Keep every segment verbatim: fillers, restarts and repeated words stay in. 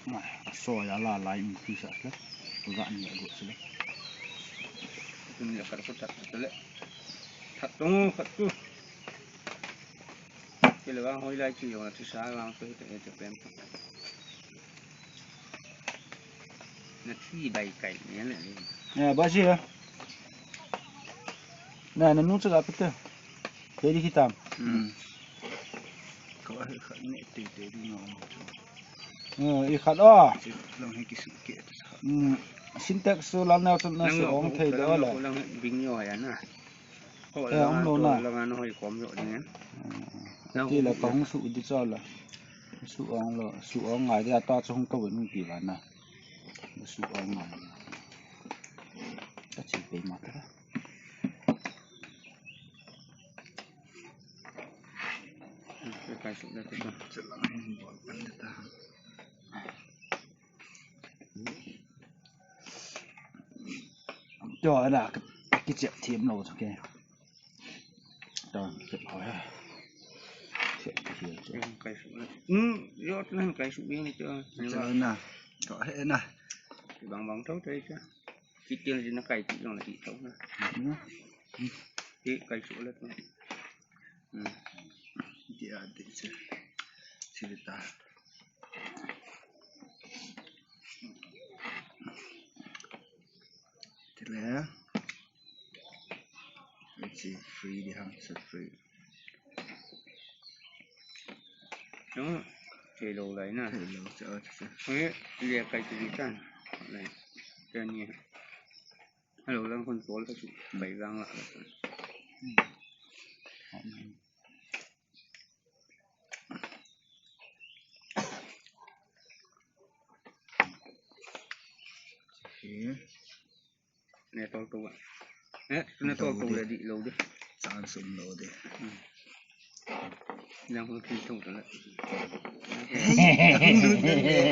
Ai, a so ya la lai in khi sa le. Ga ni a go sa le. Tun ya kar ko tak sa le. That tong khat tu. Kile vang hoi lai chi yong na thi sa vang pe te te pen. Na thi bai kai ni le. Ya, ba si ya. Na, na nu cha ga pe te. Te di ki tam. Hmm. Ko ai khat ne te te di no. Hmm, i khat o. Chi long he ki su ke ta sa. Hmm. Sintex su lan na chun na su ong thei de o le. Lang bing yo ya na. Ko eh, lang ong lo to na. Lang an hoi kom yo ding. Hmm. Ti la ka hung su di cho la. Su ong lo, su ong ngai dia ta chung to win pi la na. Su ong ngai. Ta chi pe ma ta. Kai su da ta. Cho ana ki chep thim lo ke. Ta chep ho ya. Chep thim. Kai su. Hmm, yo nan kai su bing ni cho. Cho na. Cho he na. Bang bang thau thai cha. Kitil jin na kai ti jong na ti thau na. Hmm. Ti kai su le tu. Hmm. Ti a ti se. Silita. Tile. Let's see, free di ham, so free. Thei lo lai na. Thei lo, cha, cha, cha. Oi, le kai ti di tan. Lai. Cha ni. Hello, lang kon tol ta chu. Bai lang la. Hmm. Ne tol to. Eh, ne tol to le di lo de. Chan sum lo de. Hmm. Yang ko ki to to le. Hey, ang dun dun le.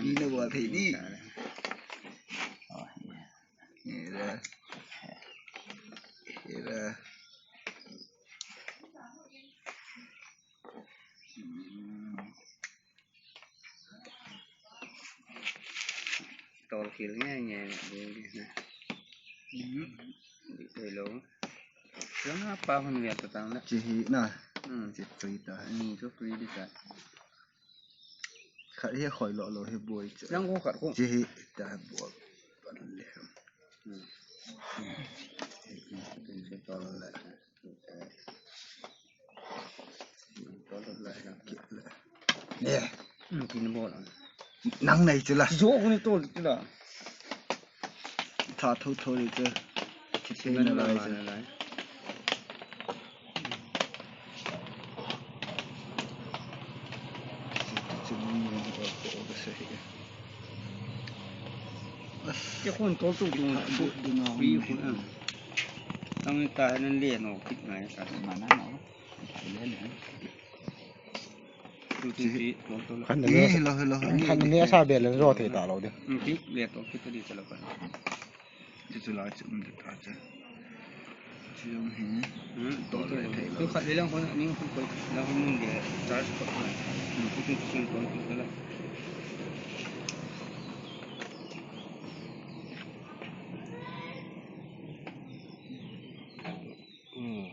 Di na wa thei di. Hera. Hera. Hmm. Tol khel nge nge na. Hmm. Hello. Lang apa hun ya ta tang na. Chi hi na. Hmm. Chi free ta. Ni chu free di ta. Khat hi khoi lo lo hi boi chu. Lang ko khat ko. Chi hi ta bol. Pan le. Hmm. Tol le. Tol le. Ye. Hmm, kin bol. Nang nei chu la. Jo ko ni tol chu la. Tha tho tho ni chu. Chi na lai chu. Che khun tol tu dung tu dung a wi khun a. Tang ta nan le no kit ngai sa. Ma na no. Ka le le. Tu tu ti tol tol. Khan ne. Hello, hello. Khan ne sa be le ro thei ta lo de. Ti le tol kit di sa lo ka. Chu chu lai chu um ta chu. Chu um hi. Hmm, to to. Tu khat le lang kon ning kon ko lang mun de charge ko. Hmm, tu tu tu kon ko la. Hmm.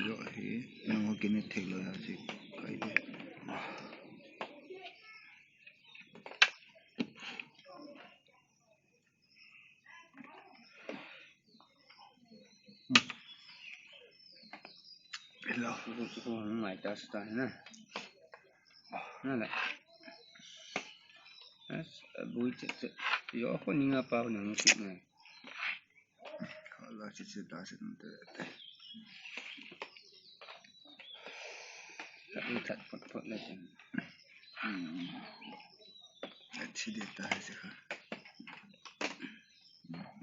Yo hi, nang ko kine thei lo ya chi. Kai de. Hello. Mai ta sta na. Na la. As bui che che. Yo ko ni nga pa ni ngi na. Kala chi chi ta chi nte. Khat ni khat phot phot le chen. Hmm. Achi de ta hai se kha.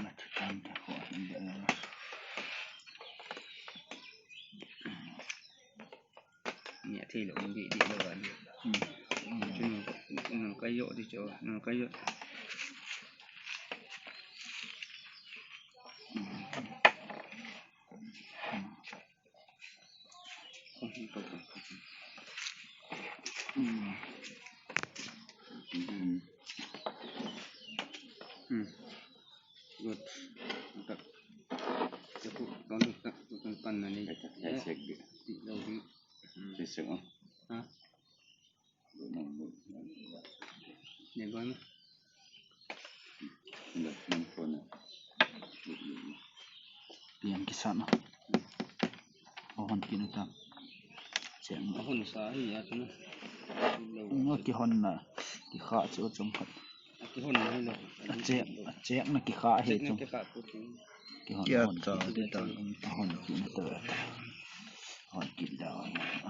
Ma chi tam ta ko hin de na. Nia thei lo, di, di lo, di. Hmm. Chu nung, nung kai yo di chu, nung kai yo. Hmm. Kan na ni. Ka, ka, ka check di. Ti lo di. Check, check, oh. Ha? Lo na, lo. Ni ba na? Lo, ni ko na. Pian kisa na. Ahon kit na ta. Check na. Ahon sa hi ya tu na. Lo. Ngo kihon na. Kikha chu chom khat. Kihon na hi lo. Check, check na kikha hi chom. Kikha pu chu. Kihon, kia hon cha kit, di ta, um, hon kit ta. Hon kit da,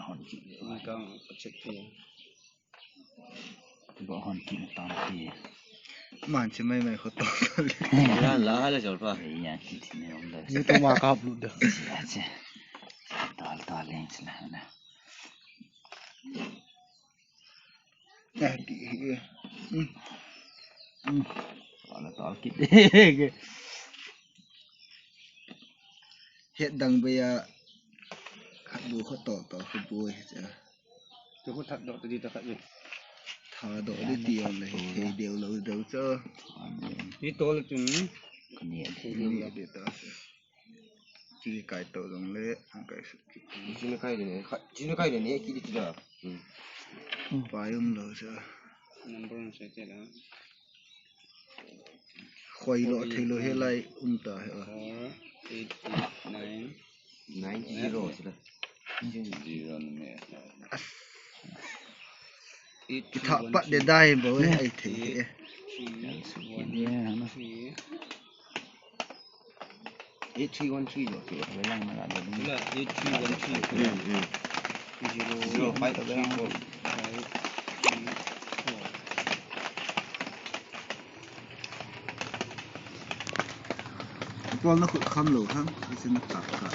hon kit da. Ni ka check phe. Ba hon kit ta ti. Man che mai mai kho to. La, la, la, jol pa. Ya, kit ni um da. Ni to ma ka upload da. Ya, che. Tal, tal, leng, che na, na. Eh, di, eh. Hmm. Hmm. Tol, tol kit. Het dang bia khat bu kho tol, tol kho bu eh, cha. Tu kho that doh tu di ta khat ni. Tha doh di ti on le, thei deu lo deu cha. Ni tol tun. Kani thei deu lo. Di ta. Chi kai to dong le, ang kai su. Chi ni kai de ne, kha, chi ni kai de ne, ki di ti da. Hmm. Hmm. Pai um lo sa. Number on sa te la. Khoi lo, thei lo he lai um ta he. Four, eight, eight, nine. Nine zero sa da. Zero ne. As. Eight, three, one, three. Ki tha pat de dai bo e, ai thei he. Eight, three, one, three. Eight three one three jo. Wala na la. Wala, eight three one three. Hmm, hmm. Zero, zero five three four. Five three four. Tol na khut kham lo kham, isin ta ka.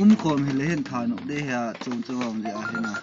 Um khom hi le hin tha no de ha, chung chung hom de a hin a.